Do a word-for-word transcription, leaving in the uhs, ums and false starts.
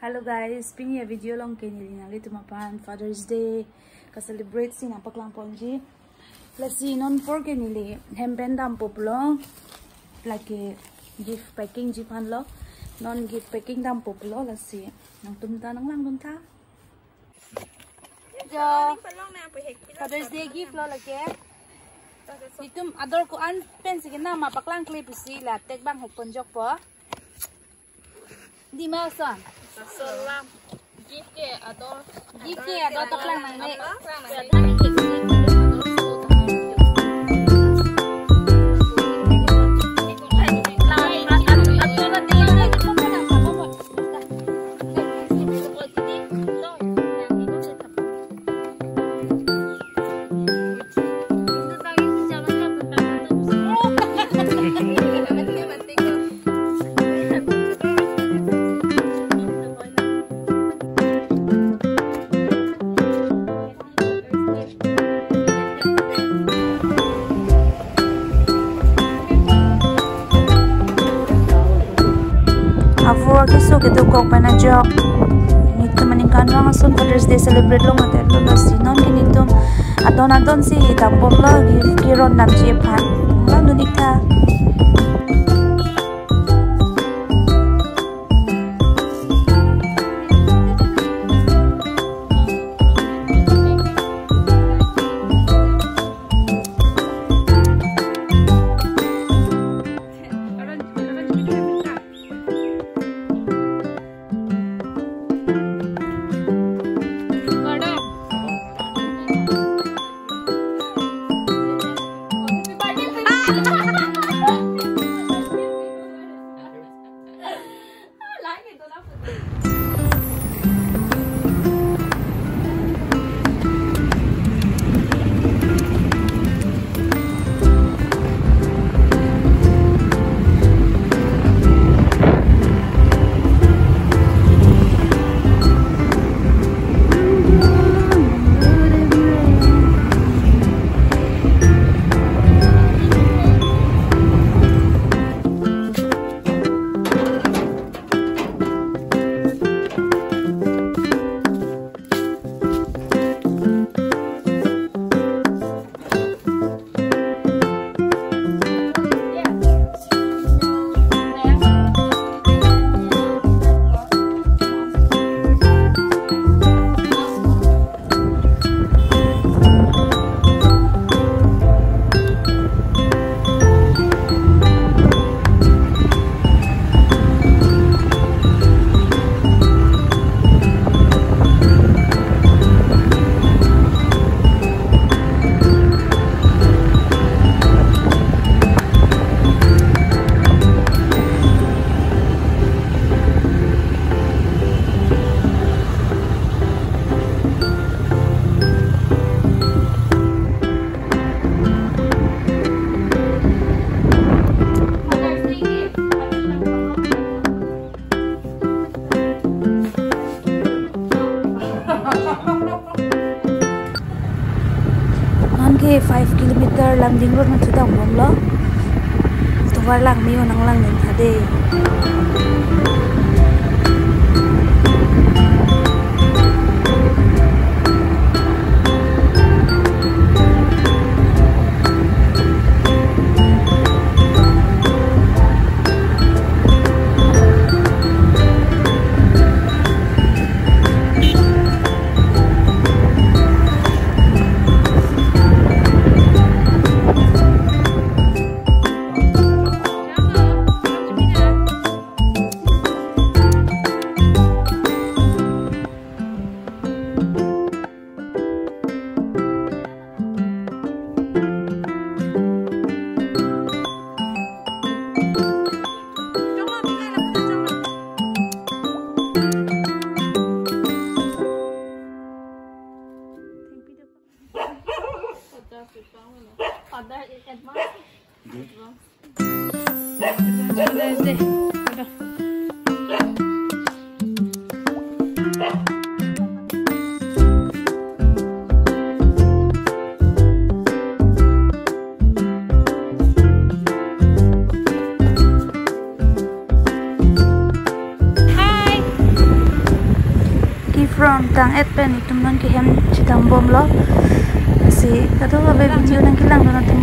Hello guys, pini avideo along ke neli nanglitum aphan Father's Day ka-celebrate si nangpaklang ponji. Lasi non apor ke neli hem pen dampo pulo. Lake gift packing ji aphan lo. Non gift packing dampo pulo, lasi nangtum ta nanglangdun tha. Jo. Father's Day gift lo lake. Itum ador ko-an pensi kenam ma paklangkle pusi la tek bang hek ponjokpo. Dima son. Salam. Gift ke ador. Gift ke ador paklang nangne. Apor keso kedokok pen ajok. Nelitum aningkanvang ason Father's Day celebrate long ate lo, lasi non ke nelitum adon adon si dambomlo, gift kiron damji aphan. Langdun ik tha. Non ke five kilometer Lumding road ma chedam bomlo. Tovar langme-o, nanglangdun tha dei. Father, in advance. Tang-et pen itum non ke hem chedam bomlo. Si kadokave video nangkelangdun atum